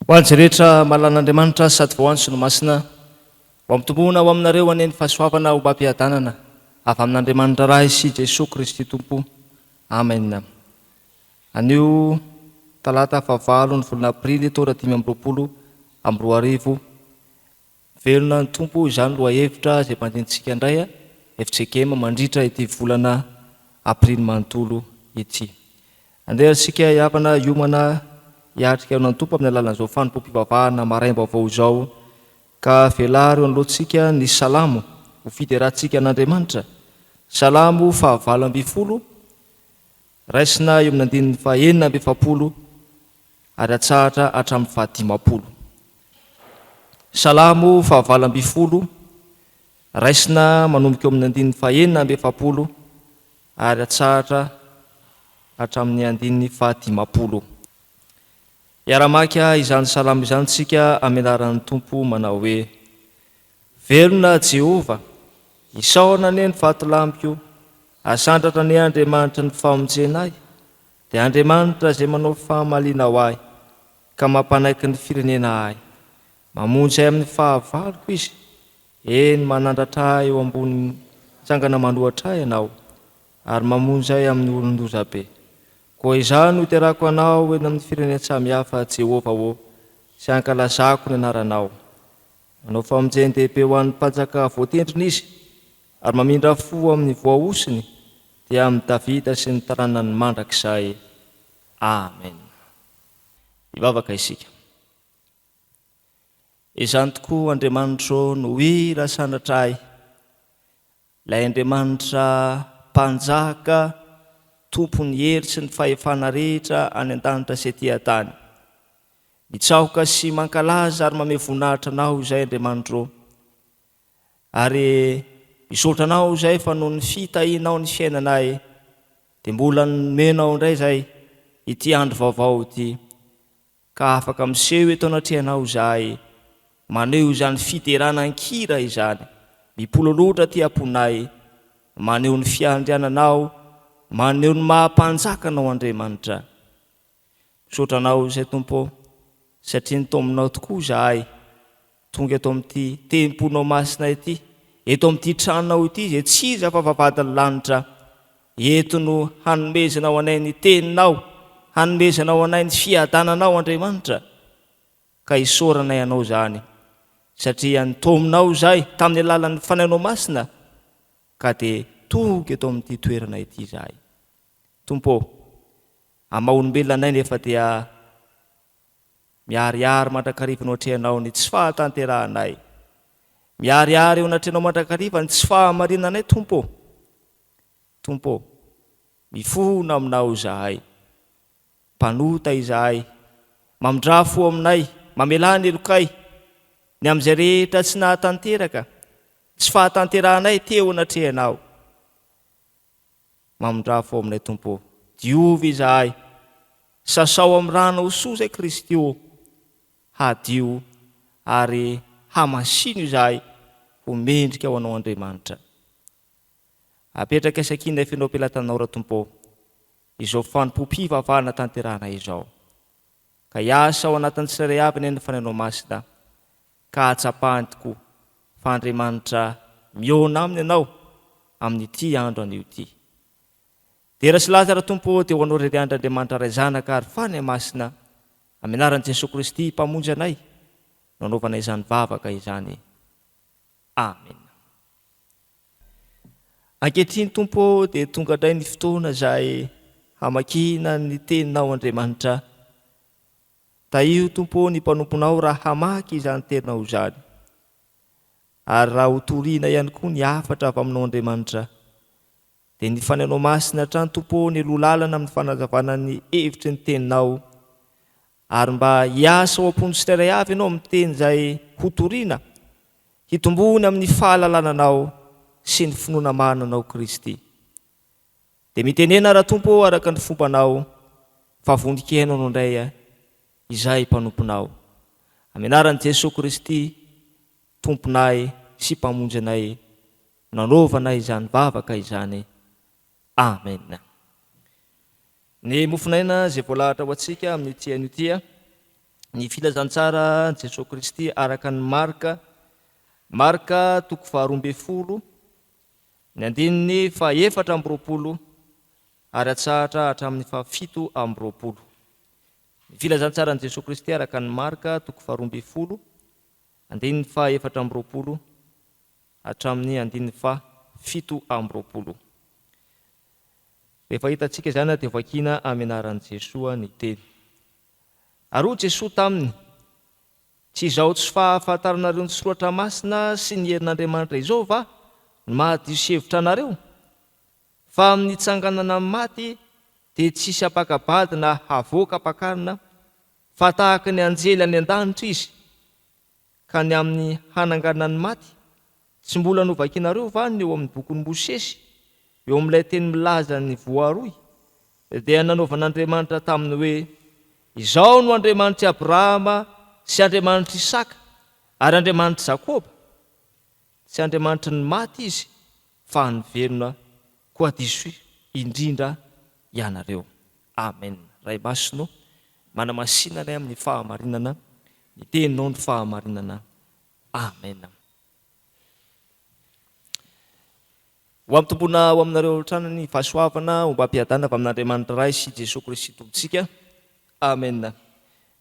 Ho an'izay rehetra mahalala an'Andriamanitra sady voantso no masina, ho ampitomboina ho aminareo anie ny fahasoavana ombam-piadanana avy amin'Andriamanitra Ray sy Jesoa Kristy Tompo. Amen. Anio talata fahavalo ny volana aprily taona 2025, Velona ny Tompo izany lohahevitra izay banjinintsika indray FJKM mandritra ity volana aprily manontolo ity. Andeha isika hihavana hiomana hiatrika eo an'ny Tompo amin'ny alalan'izao fanompoam-pivavahana maraim-baovao izao ka velaro eo anoloantsika ny salamo ho fiderantsika an'Andriamanitra. Salamo faha 18, raisina eo amin'ny andininy faha 46 ary atsahatra hatramin'ny faha-50. Salamo faha-18, raisina manomboka eo amin'ny andininy faha-46 ary atsahatra hatramin'ny andininy faha-50. Hiara-maka izany salamo izany isika amin'ny anaran'ny Tompo manao hoe, Velona Jehovah, isaorana anie ny vatolampiko, asandratra anie Andriamanitry ny famonjena ahy, dia Andriamanitra izay manao fahamaliana ho ahy ka mampanaiky ny firenena ahy. Mamonjy ahy amin'ny fahavaloko Izy, eny, manandratra ahy eo ambony tsangana manohatra ahy Ianao, ary mamonjy ahy amin'ny olon-dozabe. Koa izaho no hiterako Anao eny amin'ny firenen-tsamihafa, Jehovah ô, sy hankalazako ny anaranao. Manao famonjen-dehibe ho an'ny mpanjaka voatendriny Izy, ary mamindra fo amin'ny voahosony, dia amin'i Davida sy ny taranany mandrakizay. Amen. Hivavaka isika. Izany tokoa Andriamanitro no hira sandratra ahy, Ilay Andriamanitra Mpanjaka, Tompon'ny hery sy ny fahefana rehetra any an-danitra sy ety an-tany. Mitsaoka sy mankalaza ary mamehy voninahitra Anao izay Andriamanitro. Ary misaotra Anao izay fa noho ny fitahianao ny fiainanay dia mbola nomenao indray izay ity andro vaovao ity ka afaka miseho eto anatrehanao izahay maneho izany fiderana an-kira izany mipololotra aty am-ponay maneho ny fiandriananao maneho ny maha mpanjaka anao Andriamanitra. Misaotra Anao izay Tompo ô, satria nitaominao tokoa izahay tonga eto amin'ity tempolinao masina ity, eto amin'ity tranonao ity izay tsy iza fa vavahadin'ny lanitra. Eto no hanomezanao anay ny teninao, hanomezanao anay ny fiadananao Andriamanitra. Ka isaoranay Anao izany, satria nitaominao izahay tamin'ny alalan'ny Fanahinao Masina, ka dia tonga eto amin'ity toerana ity izahay. Tompo ô, amin'ny maha olombelona anay nefa dia miharihary mandrakariva eo anatrehanao ny tsy fahatanterahanay. Miharihary eo anatrehanao mandrakariva ny tsy fahamarinanay Tompo ô. Tompo ô, mifona aminao izahay. Mpanota izahay. Mamindrà fo aminay, mamelà ny helokay, ny amin'izay rehetra tsy nahatanteraka, tsy fahatanterahanay teo anatrehanao. Mamindrafo ao aminay Tompo ô. Diovy izahay. Sasao amin'ny ranao soa izay Kristy ô. Hadio ary hamasino izahay ho mendrika ho Anao Andriamanitra. Apetraka isakinay feno am-pelatanao ra Tompo ô izao fanompoam-pivavahana tanterahana izao. Ka hiasa ao anatin'ny tsirairay avy anie ny Fanahinao Masina ka hahatsapany tokoa fa Andriamanitra mihaona aminy ianao amin'ity andro anio ity. Dera sy laza Ratompo ô dia ho anao irery andry Andriamanitra Ray Zanaka ary Fanahy Masina amin'ny anaran'i Jesoa Kristy Mpamonjy anay no anaovana izany vavaka izany. Amena. Ankehitriny Tompo ô dia tonga indray ny fotoana izay hamakiana ny teninao Andriamanitra. Tahio, Tompo ô, ny mpanomponao raha hamaky izany teninao izany, ary raha ho torina ihany koa ny hafatra avy aminao Andriamanitra, dia ny Fanahinao Masina hatrany, Tompo ô, ny loha lalana amin'ny fanazavana ny hevitry ny teninao, ary mba hiasa ao am-pon'ny tsirairay avy Ianao amin'ny teny izay ho torina, hitomboany amin'ny fahalalana Anao sy ny finoana marina Anao Kristy. Dia mitenena Ratompo ô araka ny fombanao fa vonon-kihaino anao indray izahay mpanomponao. Amin'ny anaran'i Jesoa Kristy Tomponay sy Mpamonjy anay no anaovanay izany vavaka izany. Amen. Ny mofon'aina izay voalahatra ho antsika amin'ity anio ity. Ny Filazantsara Jesoa Kristy araka an'i Marka, Marka toko faha-12, ny andininy faha-24 ary atsahatra hatramin'ny faha-27. Ny Filazantsaran'i Jesoa Kristy araka an'i Marka toko faha-12, andininy faha-24 hatramin'ny andininy faha-27. Rehefa hitantsika izany dia vakiana amin'ny anaran'i Jesoa ny teny. Ary hoy Jesoa taminy, Tsy izao tsy fahafantaranareo ny Soratra Masina sy ny herin'Andriamanitra izao va no mahadiso hevitra anareo? Fa amin'ny hitsanganana amin'ny maty dia tsy hisy hampaka-bady na havoaka hampakarina, fa tahaka ny anjely any an-danitra izy. Ka ny amin'ny hananganana ny maty, tsy mbola novakinareo va ny eo amin'ny bokin'i Mosesy, eo amin'ilay teny milaza ny voaroy, dia nanaovan'Andriamanitra taminy hoe, Izaho no Andriamanitr'i Abrahama sy Andriamanitr'i Isaka ary Andriamanitr'i Jakoba? Tsy Andriamanitry ny maty Izy, fa an'ny velona, koa diso indrindra ianareo. Amen. Ray Masina ô, manamasina anay amin'ny fahamarinana, ny Teninao no fahamarinana. Amen. Ho ampitomboina ho aminareo hatrany ny fahasoavana ombam-piadanana avy amin'Andriamanitra Ray sy Jesoa Kristy Tompontsika. Amen.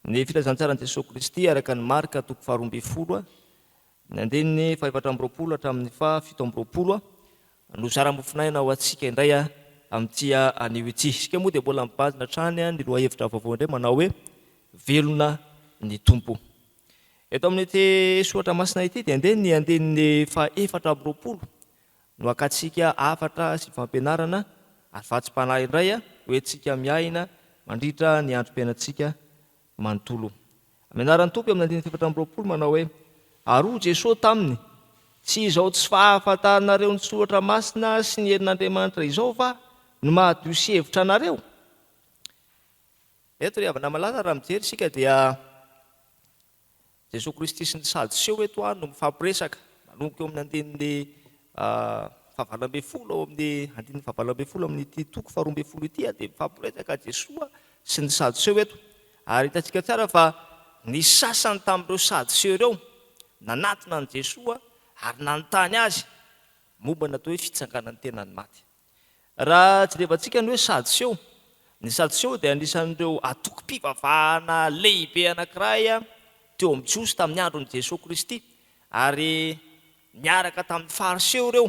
Ny filazantsaran'i Jesoa Kristy araka an'i Marka toko faha-12 Ny andininy faha-24 hatramin'ny faha-27 no zara-mofonaina ho antsika indray amin'ity anio ity. Isika moa dia mbola mibanjina hatrany ny lohahevitra vaovao indray manao hoe Velona ny Tompo. Eto amin'ity soratra masina ity dia andeha ny andininy faha-24 no hakantsika hafatra sy fampianarana ary vatsim-panahy indray hoentintsika miaina mandritra ny androm-piainantsika manontolo. Amin'ny anaran'ny Tompo eo amin'ny andininy faha-24 manao hoe, Ary hoy Jesoa taminy, Tsy izao tsy fahafantaranareo ny Soratra Masina sy ny herin'Andriamanitra izao va no mahadio sy hevitra anareo? Eto ry havana malala raha mijery isika dia Jesoa Kristy sy ny Sadoseo eto no mifampiresaka, manomboka eo amin'ny andininy faha-18 ao amin'ny andininy faha-18 amin'ity toko faha-12 ity dia mifampiresaka Jesoa sy ny Sadoseo eto. Ary hitantsika tsara fa nisy sasany tamin'ireo Sadoseo ireo nanatona an'i Jesoa ary nanontany azy momba ny atao hoe fitsanganan'ny tenan'ny maty. Raha jerevantsika ny hoe Sadoseo, ny Sadoseo dia anisan'ireo antokom-pivavahana lehibe anankiray teo amin'ny Jiosy tamin'ny andron'i Jesoa Kristy, ary niaraka tamin'ny Fariseo ireo.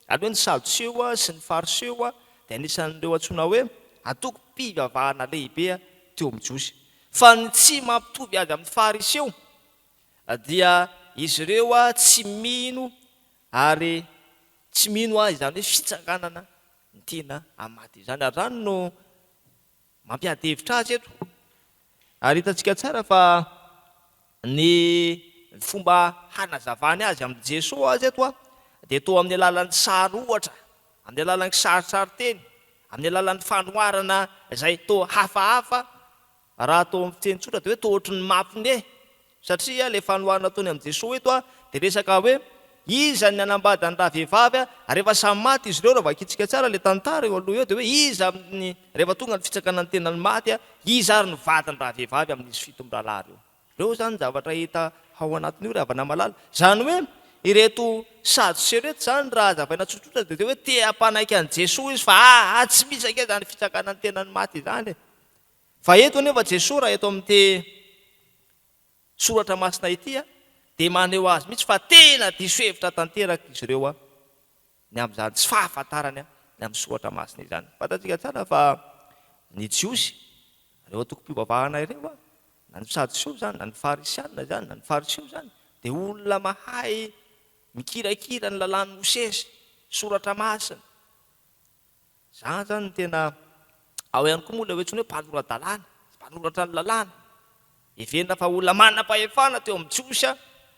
Izany hoe ny Sadoseo sy ny Fariseo dia anisan'ireo antsoina hoe antokom-pivavahana lehibe teo amin'ny Jiosy. Fa ny tsy mampitovy azy amin'ny Fariseo dia izy ireo tsy mino ary Tsy mino aho izany hoe fitsanganana ny tena amin'ny maty izany. Ary izany no mampiady hevitra azy eto. Ary hitantsika tsara fa ny fomba hanazavany azy amin'i Jesoa azy eto dia toa amin'ny alalan'ny sary ohatra, amin'ny alalan'ny kisarisarinteny, amin'ny alalan'ny fanoharana izay toa hafahafa Raha atao amin'ny fiteny tsotra dia hoe toa ohatry ny mampime satria ilay fanoharana ataony amin'i Jesoa eto dia resaka hoe iza ny nanambady an'i ravehivavy ary rehefa samy maty izy ireo, raha vakintsika tsara ilay tantara eo aloha eo dia hoe iza amin'ny rehefa tonga ny fitsakanan'ny tenan'ny maty iza ary no vadin'i ravehivavy amin'izy fito mirahalahy ireo. Ireo izany zavatra hita ao anatin'io ry havana malala. Izany hoe ireto Sadoseo ireto izany raha hazavaina tsotsotra dia hoe te hampanaiky an'i Jesoa izy fa aa tsy misy ange izany fitsakanan'ny tenan'ny maty izany e. Fa eto anefa Jesoa raha eto amin'ity soratra masina ity dia maneho azy mihitsy fa tena diso hevitra tanteraka izy ireo ny amin'izany tsy fahafantarany ny amin'ny soratra masina izany. Fantatsika tsara fa ny Jiosy, ireo antokom-pivavahana ireo, na ny Sadoseo izany, na ny Farisianina izany, na ny Fariseo izany, dia olona mahay mikirakira ny lalàn'i Mosesy, soratra masina. Izany izany no tena, ao ihany koa moa ilay hoe antsoina hoe mpanora-dalàna, mpanoratra ny lalàna. Heverina fa olona manam-pahefana teo amin'ny Jiosy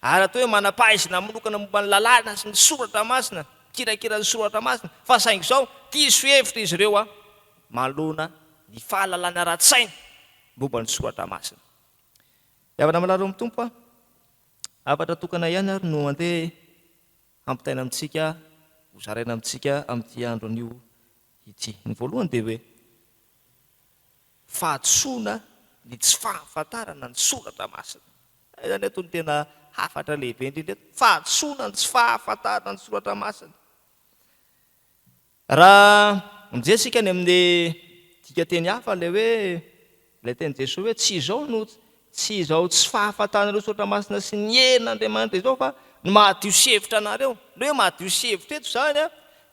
ary atao hoe manam-pahaizana manokana momba ny lalàna sy ny soratra masina, mikirakira ny soratra masina, fa saingy izao, diso hevitra izy ireo manoloana ny fahalalana ara-tsaina momba ny soratra masina. Ry havana malala ao amin'ny Tompo a, hafatra tokana ihany ary no andeha hampitaina amintsika, ho zaraina amintsika amin'ity andro anio ity. Ny voalohany dia hoe, fahadisoana Ny tsy fahafantarana ny soratra masina. Izay izany eto no tena hafatra lehibe indrindra eto, fahadisoana ny tsy fahafantarana ny soratra masina. Raha mijery isika any amin'ny dikanteny hafa ilay hoe ilay tenin'i Jesoa hoe tsy izao no tsy izao tsy fahafantaranareo soratra masina sy ny herin'Andriamanitra izao fa ny mahadio sy hevitra anareo. Ilay hoe mahadio sy hevitra eto izany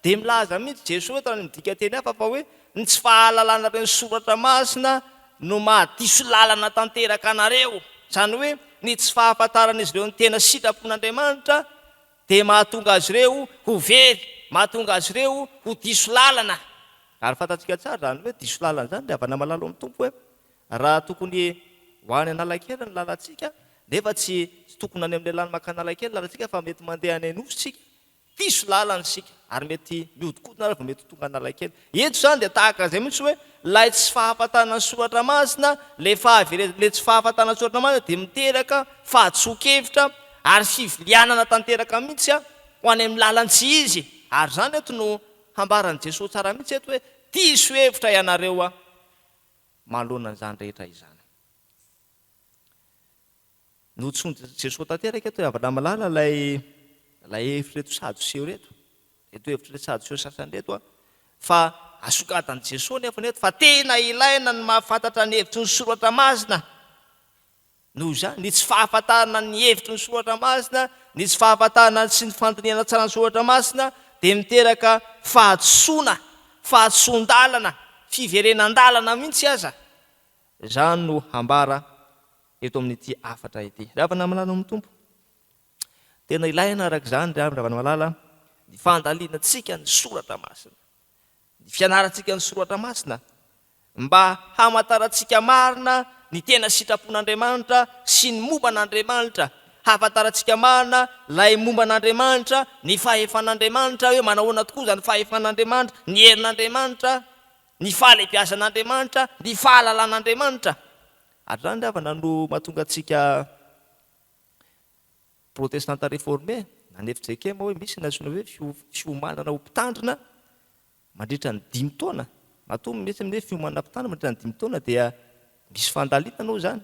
dia milaza mihitsy Jesoa eto any amin'ny dikanteny hafa fa hoe ny tsy fahalalanareo ny soratra masina no mahadiso lalana tanteraka anareo. Izany hoe ny tsy fahafantaran'izy ireo ny tena sitrapon'Andriamanitra dia mahatonga azy ireo ho very, mahatonga azy ireo ho diso lalana. Ary fantatsika tsara izany hoe diso lalana izany ry havana malala ao amin'ny Tompo hoe raha tokony ho any Analakely ny lalantsika nefa tsy tsy tokony any amin'ilay lalana mankany Analakely ny lalantsika fa mety mandeha any Anosy isika Diso lalana isika ary mety mihodinkodina ary vao mety ho tonga Analakely. Eto izany dia tahaka izay mihitsy hoe ilay tsy fahafantarana ny soratra masina, ilay fahaverezana, ilay tsy fahafantarana ny soratra masina dia miteraka fahadisoan-kevitra ary fivilianana tanteraka mihitsy ho any amin'ny lalan-tsy izy. Ary izany eto no hambaran'i Jesoa tsara mihitsy eto hoe diso hevitra ianareo manoloana an'izany rehetra izany. Notsonin'i Jesoa tanteraka eto ry havana malala ilay ilay hevitr'ireto Sadoseo ireto, ireto hevitr'ireto Sadoseo sasany ireto an, fa asongadin'i Jesoa nefa eto fa tena ilaina ny mahafantatra ny hevitry ny Soratra Masina. Noho izany, ny tsy fahafantarana ny hevitry ny Soratra Masina, ny tsy fahafantarana sy ny fandinihana tsara ny Soratra Masina dia miteraka fahadisoana, fahadisoan-dalana, fiverenan-dalana mihitsy aza. Izany no hambara eto amin'ity hafatra ity. Ry havana malala ao amin'ny Tompo, tena ilaina araka izany ry havana malala ny fandalinantsika ny soratra masina, ny fianarantsika ny soratra masina mba hamantarantsika marina ny tena sitrapon'Andriamanitra sy ny momba an'Andriamanitra, hahafantarantsika marina ilay momba an'Andriamanitra, ny fahefan'Andriamanitra, hoe manahoana tokoa izany fahefan'Andriamanitra, ny herin'Andriamanitra, ny fahalehibiazan'Andriamanitra, ny fahalalan'Andriamanitra. Ary izany ry havana no mahatonga antsika protestanta réformé na ny fjkm hoe misy ny antsoina hoe fiomanana ho mpitandrina mandritra ny dimy taona. Matoa misy ny hoe fiomanana mpitandrina mandritra ny dimy taona dia misy fandalinana ao izany.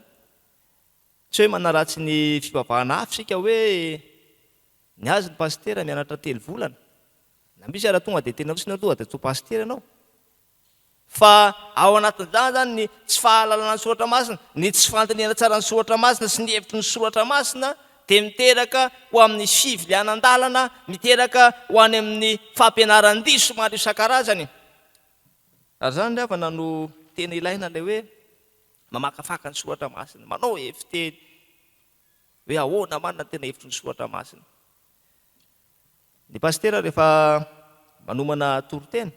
Tsy hoe manaratsy ny fivavahana hafa isika hoe ny azy ny pasitera mianatra telo volana. Na misy ara tonga dia tena fotsiny aloha dia atao pasitera ianao. Fa ao anatin'izany izany ny tsy fahalalana ny soratra masina, ny tsy fandinihana tsara ny soratra masina sy ny hevitry ny soratra masina dia miteraka ho amin'ny fivilianan-dalana, miteraka ho any amin'ny fampianaran-diso maro isan-karazany. Ary izany ry havana no tena ilaina ilay hoe mamakafaka ny soratra masina, manao hevi-teny hoe ahoana marina ny tena hevitry ny soratra masina. Ny pasitera rehefa manomana toriteny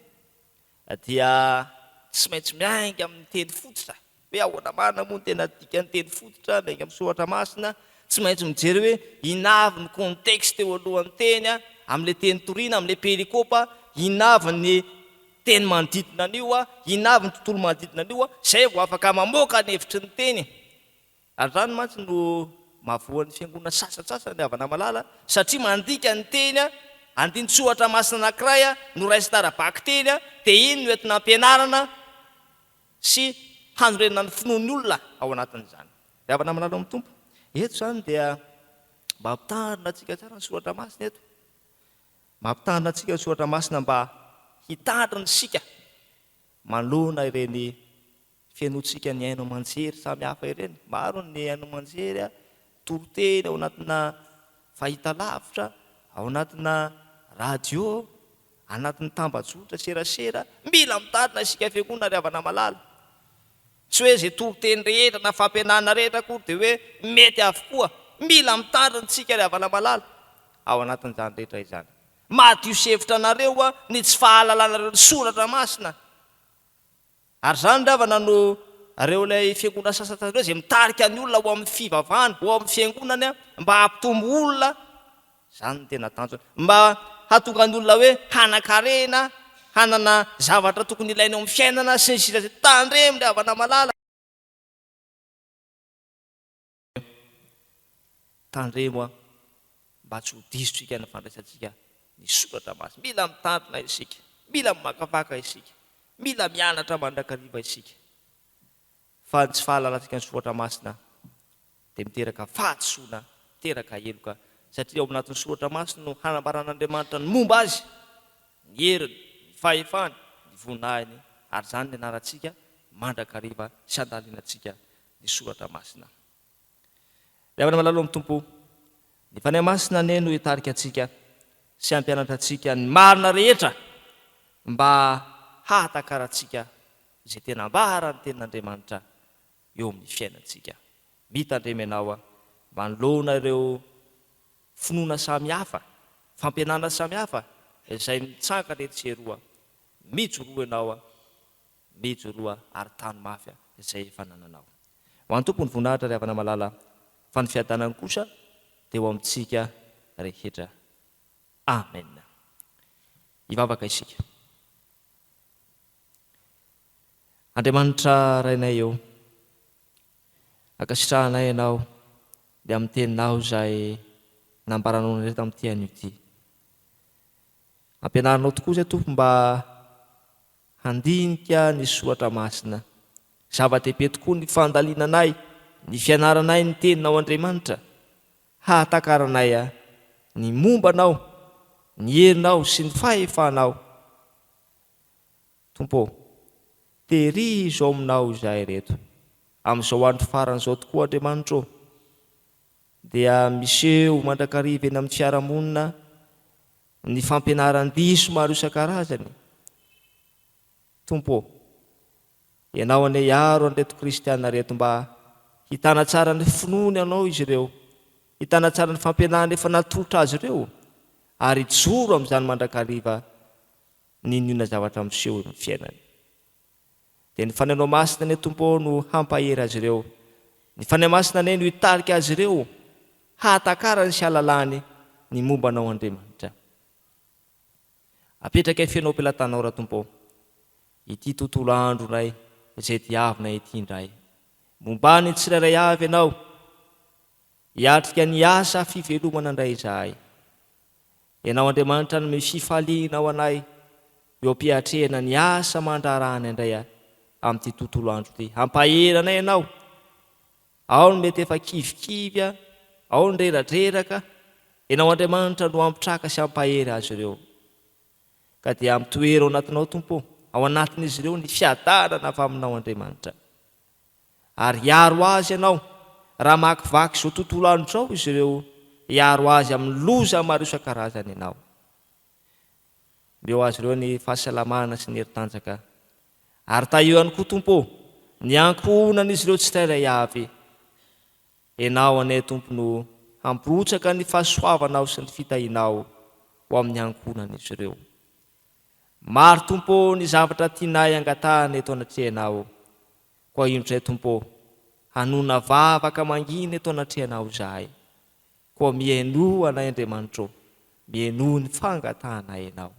dia tsy maintsy miainga amin'ny teny fototra, hoe ahoana marina moa ny tena dikan'ny teny fototra, miainga amin'ny soratra masina, tsy maintsy mijery hoe inona avy ny contexte eo alohan'ny teny, amin'ilay teny toriana, amin'ilay perikopa, inona avy ny teny manodidina an'io, inona avy ny tontolo manodidina an'io, izay vao afaka mamoaka ny hevitry ny teny. Ary izany mantsy no mahavoa ny fiangonana sasantsasany ry havana malala, satria mandika ny teny, andinin-tsoratra masina anankiray noraisina ara-bakiteny, dia iny no entina ampianarana sy hanorenana ny finoan'ny olona ao anatin'izany. Ry havana malala ao amin'ny Tompo, eto izany dia mampitandrina antsika tsara ny soratra masina eto. Mampitandrina antsika ny soratra masina mba hitandrina isika manoloana ireny Fenointsika ny haino aman-jery samy hafa ireny. Maro ny haino aman-jery, toriteny ao anatina fahitalavitra, ao anatina radio, anatin'ny tambajotra serasera. Mila mitandrina isika fiangonana ry havana malala. Tsy hoe izay toriteny rehetra na fampianarana rehetra akory dia hoe mety avokoa. Mila mitandrina isika ry havana malala ao anatin'izany rehetra izany. Madio sy hevitra anareo ny tsy fahalalanareo ny soratra masina. Ary izany ry havana no reo ilay fiangonana sasany ireo izay mitarika ny olona ho amin'ny fivavahana, ho amin'ny fiangonany mba hampitombo olona, izany no tena tanjona. Mba hahatonga ny olona hoe hanan-karena, hanana zavatra tokony ilaina eo amin'ny fiainana sy ny sisa Tandremo ry havana malala. Tandremo an, mba tsy ho diso tsika ny fandraisantsika ny soratra masina. Mila mitandrina isika, mila mamakafaka isika, mila mianatra mandrakariva isika. Fa ny tsy fahalalantsika ny Soratra Masina dia miteraka fahadisoana, miteraka heloka, satria ao anatin'ny Soratra Masina no hanambaran'Andriamanitra ny momba Azy, ny heriny, ny fahefany, ny voninahiny, ary izany no ianarantsika mandrakariva sy andalinantsika ny Soratra Masina. Ry havana malala ao amin'ny Tompo, ny Fanahy Masina anie no hitarika antsika sy hampianatra antsika ny marina rehetra mba hahatakarantsika izay tena ambaran'ny Tenin'Andriamanitra eo amin'ny fiainantsika. Mitandrema ianao manoloana ireo finoana samihafa, fampianarana samihafa izay mitsangana etsy sy eroa. Mijoroa ianao, mijoroa ary tano mafy izay efa anananao. Ho an'ny Tompo ny voninahitra ry havana malala, fa ny fiadanany kosa dia ho amintsika rehetra. Amen. Hivavaka isika. Andriamanitra Rainay ô, ankasitrahanay Ianao ny amin'ny Teninao izay nambaranao anay tamin'ity anio ity. Ampianarinao tokoa izay Tompo mba handinika ny Soratra Masina. Zava-dehibe tokoa ny fandalinanay, ny fianaranay ny Teninao Andriamanitra, hahatakaranay ny momba Anao, ny herinao sy ny fahefanao. Tompo ô, tehirizo ao aminao izahay ireto. Amin'izao andro farany izao tokoa, Andriamanitra ô, dia miseho mandrakariva eny amin'ny fiarahamonina ny fampianaran-diso maro isan-karazany. Tompo ô, Ianao anie hiaro an'ireto kristiana ireto mba hitana tsara ny finoany Anao izy ireo, hitana tsara ny fampianarana efa natolotra azy ireo, ary hijoro amin'izany mandrakariva n'inon'inona zavatra miseho eo amin'ny fiainany. Dia ny Fanahinao Masina anie Tompo ô no hampahery azy ireo. Ny Fanahy Masina anie no hitarika azy ireo hahatakarany sy hahalalany ny momba Anao Andriamanitra. Apetrakay feno ao am-pelatanao Ratompo ô ity tontolo andronay izay diavinay ity indray. Momba ny tsirairay avy Ianao. Hiatrika ny asa fivelomana indray izahay. Ianao Andriamanitra hanome fifaliana ho anay eo am-piatrehana ny asa aman-draharahana indray amin'ity tontolo andro ity. Hampahery anay Ianao. Ao ny mety efa kivikivy, ao ny reradreraka. Ianao Andriamanitra no hampitraka sy hampahery azy ireo. Ka dia ampitoero ao anatinao Tompo ô, ao anatin'izy ireo ny fiadanana avy aminao Andriamanitra. Ary hiaro azy Ianao, raha hamakivaky izao tontolo andro izao izy ireo, hiaro azy amin'ny loza maro isan-karazany Ianao. Omeo azy ireo ny fahasalamana sy ny hery tanjaka. Ary tahio ihany koa, Tompo ô, ny ankohonan'izy ireo tsirairay avy. Ianao anie, Tompo, no hampirotsaka ny fahasoavanao sy ny fitahianao ho amin'ny ankohonan'izy ireo. Maro Tompo ô ny zavatra tianay angatahana eto anatrehanao, koa indro izay Tompo ô, hanona vavaka mangina eto anatrehanao izahay, koa mihainoa anay Andriamanitra ô, mihainoa ny fangatahanay Ianao.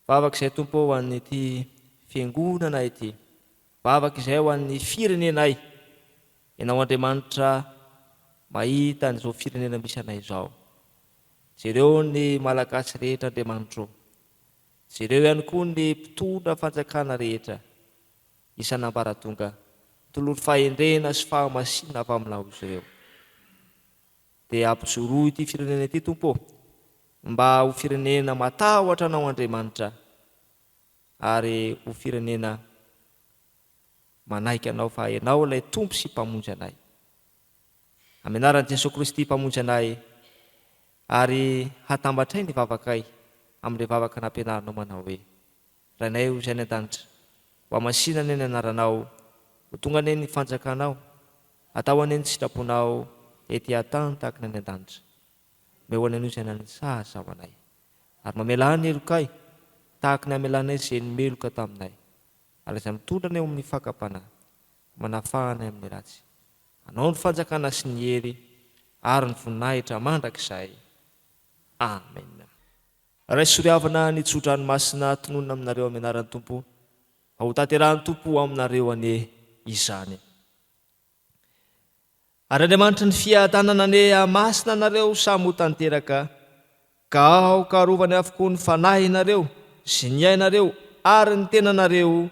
Vavaka izay Tompo ô ho an'ity fiangonana ity. Vavaka izay ho an'ny firenenay. Ianao Andriamanitra mahita an'izao firenena misy anay izao. Jereo ny Malagasy rehetra Andriamanitra ô. Jereo ihany koa ny mpitondra fanjakana rehetra isan'ambaratonga. Tolory fahendrena sy fahamasinana avy aminao izy ireo. Dia ampijoroy ity firenena ity, Tompo ô, mba ho firenena matahotra Anao Andriamanitra, ary ho firenena manaiky Anao fa Ianao ilay Tompo sy Mpamonjy anay. Amin'ny anaran'i Jesoa Kristy Mpamonjy anay, ary hatambatray ny vavakay amin'ilay vavaka nampianarinao manao hoe. Rainay o izay any an-danitra, ho hamasina anie ny anaranao, ho tonga anie ny fanjakanao, atao anie ny sitraponao ety an-tany tahaka ny any an-danitra. Omeo anay anio izay anan'ny sahaza ho anay. Ary mamelà ny helokay, tahaka ny hamelanay izay nimeloka taminay. Ary aza mitondra anay ho amin'ny fakam-panahy, fa manafaha anay amin'ny ratsy. Anao ny fanjakana sy ny hery ary ny voninahitra mandrakizay. Amen. Raiso ry havana ny tso-drano masina tononina aminareo amin'ny anaran'ny Tompo, fa ho tanterahan'ny Tompo ho aminareo anie izany. Ary Andriamanitry ny fiadanana anie hahamasina anareo samy ho tanteraka, ka aoka harovany avokoa ny fanahinareo sy ny ainareo ary ny tenanareo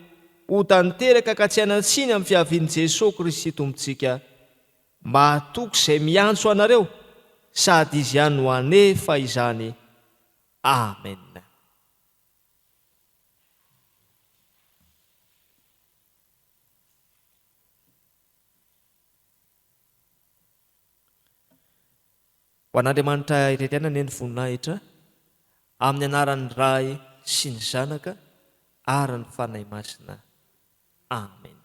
ho tanteraka ka tsy hanan-tsiny amin'ny fiavian'i Jesoa Kristy Tompontsika. Mahatoky izay miantso anareo, sady Izy ihany no hanefa izany. Amen. Ho an'Andriamanitra irery ihany anie ny voninahitra, amin'ny anaran'ny Ray sy ny Zanaka ary ny Fanahy Masina. Amen.